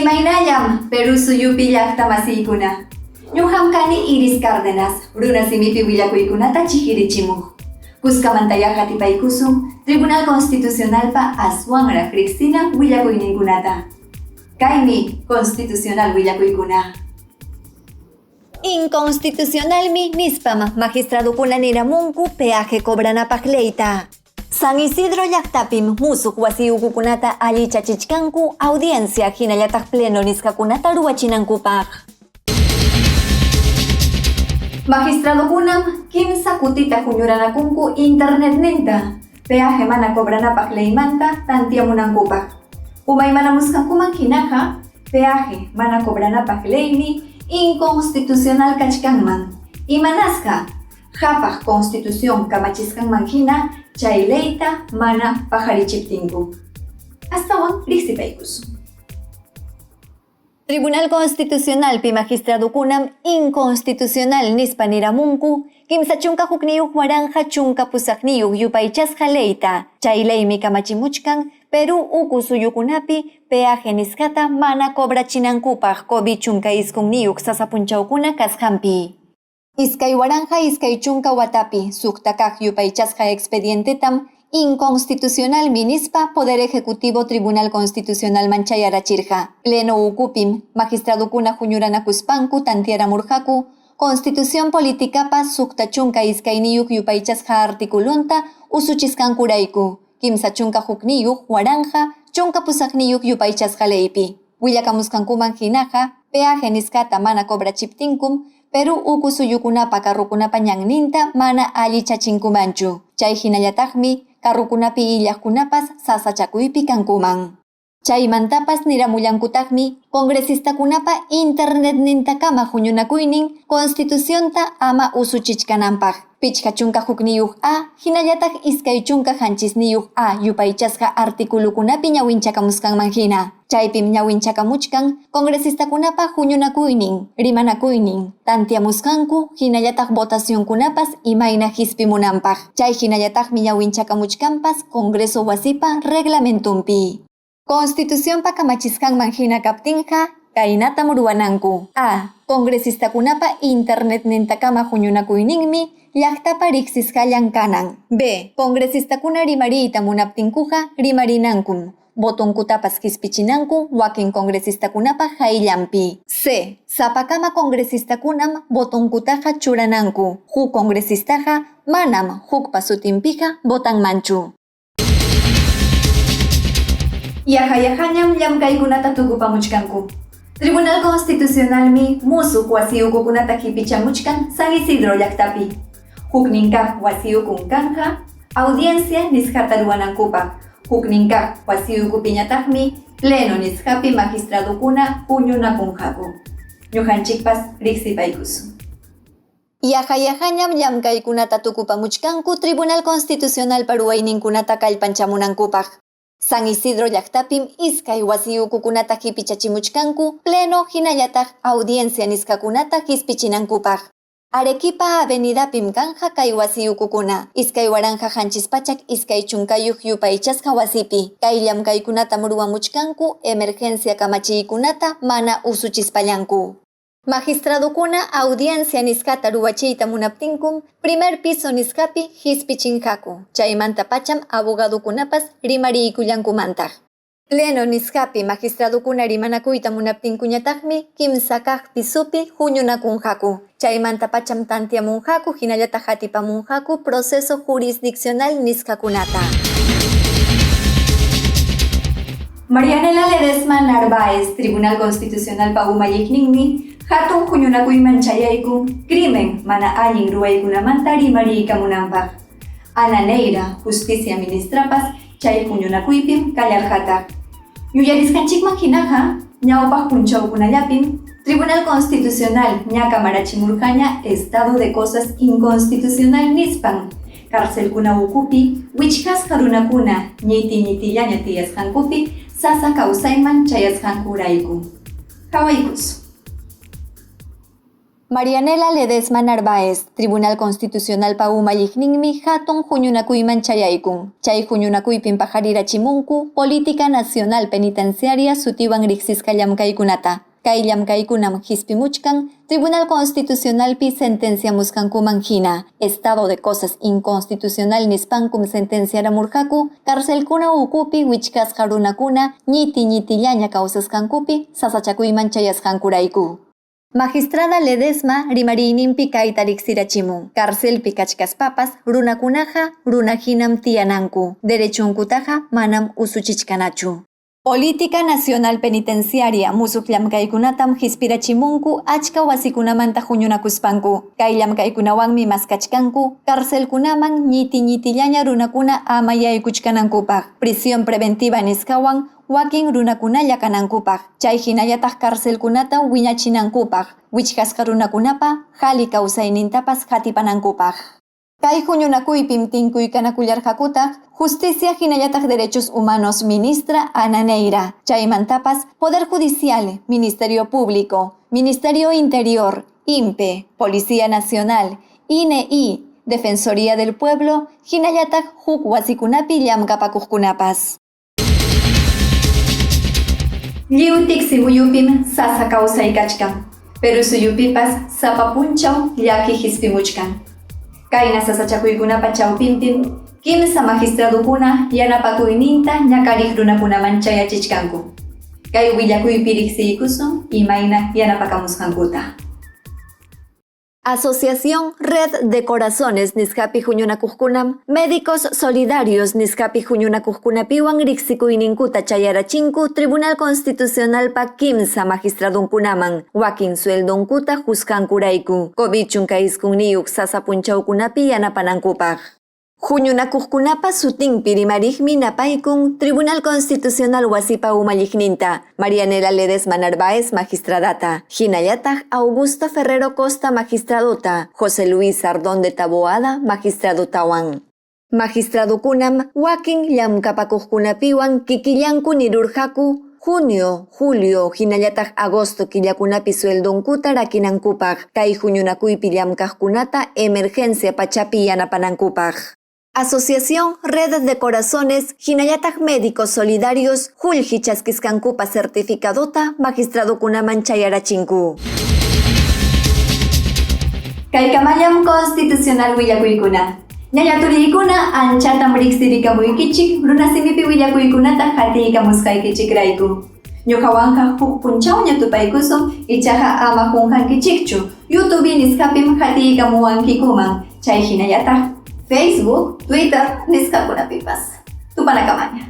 Imaynallam Perú suyupi llaqta masiykuna. Ñuqam kani Iris Cárdenas, runa simipi willakuykunata chihirichimuq. Kuskamantayá qatipaykusun Tribunal Constitucionalpa aswanraq riqsina willakuyninkunata. Kaymi constitucional willakuykuna. Inconstitucionalmi nispam magistradukuna niramunku peaje cobranapaq leyta. San Isidro llaqtapim musuq wasi ukukunata allichachichkanku audiencia hinallataq pleno nisqakunata ruwachinankupaq. Magistradukunam kimsa kutita huñuranakunku internetninta peaje mana cobranapaq leymanta tantiamunankupaq. Umaymanamusqankuman hinaqa peaje mana cobranapaq leymi inconstitucional kachkanman. Imanasqa qhapaq constitución kamachisqanman hina chay leyta mana paqarichiptinku. Astawan riqsipaykusun. Tribunal Constitucionalpi magistradukunam inconstitucional nispa niramunku 31 1018 yupaychasqa leyta. Chay leymi kamachimuchkan Perú uku suyukunapi peaje nisqata mana cobrachinankupaq COVID-19 sasa punchawkuna kasqanpi. 2020 watapi suqta kaq yupaychasqa expedientetam inconstitucionalmi nispa Poder Ejecutivo Tribunal Constitucionalman chayarachirqa. Pleno ukupim magistradukuna huñuranakuspanku tantiaramurqaku Constitución Politikapa 62 yupaychasqa articulunta usuchisqankurayku 31 1018 yupaychasqa leypi. Willakamusqankuman hinaqa peaje nisqata mana cobrachiptinkum Perú uku suyukunapa carrukunapa ñanninta mana allichachinkumanchu. Chay hinallataqmi carrukunapi illaqkunapas sasachakuypi kankuman. Chaymantapas niramullankutaqmi congresistakunapa internetnintakama huñunakuynin constitucionta ama usuchichkananpaq. 51 A hinallataq 27 A yupaychasqa artikulukunapi ñawinchakamusqanman hina. Chaypim ñawinchakamuchkan congresistakunapa huñunakuynin, rimanakuynin, tantiamusqanku hinallataq votacionkunapas imayna hispimunanpaq. Chay hinallataqmi ñawinchakamuchkanpas Congreso wasipa reglamentunpi. Constitucionpa kamachisqanman hina kaptinqa kaynatam ruwananku. A. Congresistakunapa internetnintakama huñunakuyninmi llaqtapa riqsisqallan kanan. B. Congresistakuna rimariyta munaptinkuqa rimarinankum. Votonkutapas qispichinanku wakin congresistakunapa hayllanpi. C. Sapakama congresistakunam votonkutaqa churananku. Huk congresistaqa manam hukpa sutinpiqa votanmanchu. Yaqa yaqañam llamkaykunata tukupamuchkanku. Tribunal Constitucionalmi musuq wasi ukukunata qipichamuchkan San Isidro llaqtapi. Huknin kaq wasi ukun kanqa audiencia nisqata ruwanankupaq. Huknin kaq wasi ukupiñataqmi pleno nisqapi magistradukuna huñunakunqaku. Ñuqanchikpas riqsipaykusun. Yaqa yaqañam llamkaykunata tukupamuchkanku Tribunal Constitucionalpa ruwayninkunata kallpanchamunankupaq. San Isidro llaqtapim iskay wasi ukukunata qipichachimuchkanku pleno hinallataq audiencia nisqakunata qispichinankupaq. Arequipa avenidapim kanja kay wasi ukukuna, 2720 yupaychasqa wasipi. Kay llamkaykunatam ruwamuchkanku emergencia kamachiykunata mana usuchispallanku. Magistradukuna audiencia nisqata ruwachiyta munaptinkum primer piso nisqapi hispichinqaku. Chaymanta pacham abogadukunapas rimariykullankumantaq. Pleno nisqapi magistradukuna rimanakuyta munaptinkuñataqmi kimsa kaq pisopi huñunakunqaku. Chaymanta pacham tantiamunqaku hinallataq atipamunqaku proceso jurisdiccional nisqakunata. Marianela Ledesma Narváez, Tribunal Constitucionalpa umalliqninmi, hatun huñunakuyman chayaykun crimen mana allin ruwaykunamanta rimariykamunanpaq. Ana Neira, Justicia ministrapas, chay huñunakuypim kallarqataq. Yuyarisqanchikman hinaqa, ñawpaq punchawkunallapim, Tribunal Constitucional ña kamarachimurqaña estado de cosas inconstitucional nispan. Carcelkuna ukupi, wichqasqa runakuna ñiti ñitillaña tiyasqankupi sasa kawsayman chayasqankurayku. Qhawaykusun. Marianela Ledesma Narváez, Tribunal Constitucionalpa umalliqninmi hatun huñunakuyman chayaykun. Chay huñunakuypim pajarirachimunku Política Nacional Penitenciaria sutiwan riqsisqa llamkaykunata. Kay llamkaykunam hispimuchkan Tribunal Constitucionalpi sentenciamusqankuman hina. Estado de cosas inconstitucional nispankum sentenciaramurqaku carcelkuna ukupi wichkasqa runakuna ñiti ñitillaña kawsasqankupi sasachakuyman chayasqankurayku. Magistrada Ledesma rimariyninpi kayta riqsirachimun. Carcelpi kachkaspapas runakunaqa runahinam tiyananku. Derechonkutaqa manam usuchichkanachu. Política Nacional Penitenciaria musuq llamkaykunatam hispirachimunku achka wasikunamanta huñunakuspanku. Kay llamkaykunawanmi maskachkanku carcelkunaman ñiti ñitillaña runakuna ama yaykuchkanankupaq. Prisión preventiva nisqawan wakin runakunalla kanankupaq. Chay hinallataq carcelkunata wiñachinankupaq. Wichkasqa runakunapa qhali kawsaynintapas qatipanankupaq. Kay huñunakuypim tinkuykanakuyarqakutaq Justicia hinallataq Derechos Humanos Ministra Ana Neira, chaymantapas Poder Judicial, Ministerio Público, Ministerio Interior, INPE, Policía Nacional, INEI, Defensoría del Pueblo, hinallataq huk wasikunapi llamkapakuqkunapas. Lliw tiqsimuyupim sasa kawsay kachkan, Perú suyupipas sapa punchaw llaki hispimuchkan. Kayna sasachakuykunapa chawpinpim kimsa magistradukuna yanapakuyninta ñakariq runakunaman chayachichkanku. Kay willakuypi riqsiykusun imayna yanapakamusqankuta. Asociación Red de Corazones nisqapi huñunakuqkunam Médicos Solidarios nisqapi huñunakuqkunapiwan riqsikuyninkuta chayarachinku Tribunal Constitucionalpa kimsa magistradunkunaman wakin sueldonkuta husqankurayku COVID 19 sasa punchawkunapi yanapanankupaq. Huñunakuqkunapa sutinpi rimariqmi napaykun Tribunal Constitucional wasipa umalliqninta, Marianela Ledesma Narváez magistradata, hinallataq Augusto Ferrero Costa magistradota, José Luis Sardón de Taboada magistradotawan. Magistradukunam wakin llamkapakuqkunapiwan kikillanku nirurqaku junio, julio, hinallataq agosto killakunapi sueldonkuta rakinankupaq, kay huñunakuypi llamkaqkunata emergencia pachapi yanapanankupaq. Asociación Red de Corazones, hinallataq Médicos Solidarios, qullqi chaskisqankupa certificadota magistradukunaman chayarachinku. Kaykamallam constitucional willakuykuna. Ñaña turiykuna anchatam riqsirikamuykichik runasimipi willakuykunata hatiykamusqaykichikrayku. Ñuqawanqa huk punchawña tupaykusun ichaqa ama qunqankichikchu. YouTube nisqapim hatiykamuwankikuman. Chay hinallataq Facebook, Twitter nisqakunapipas. Tupanakamaña.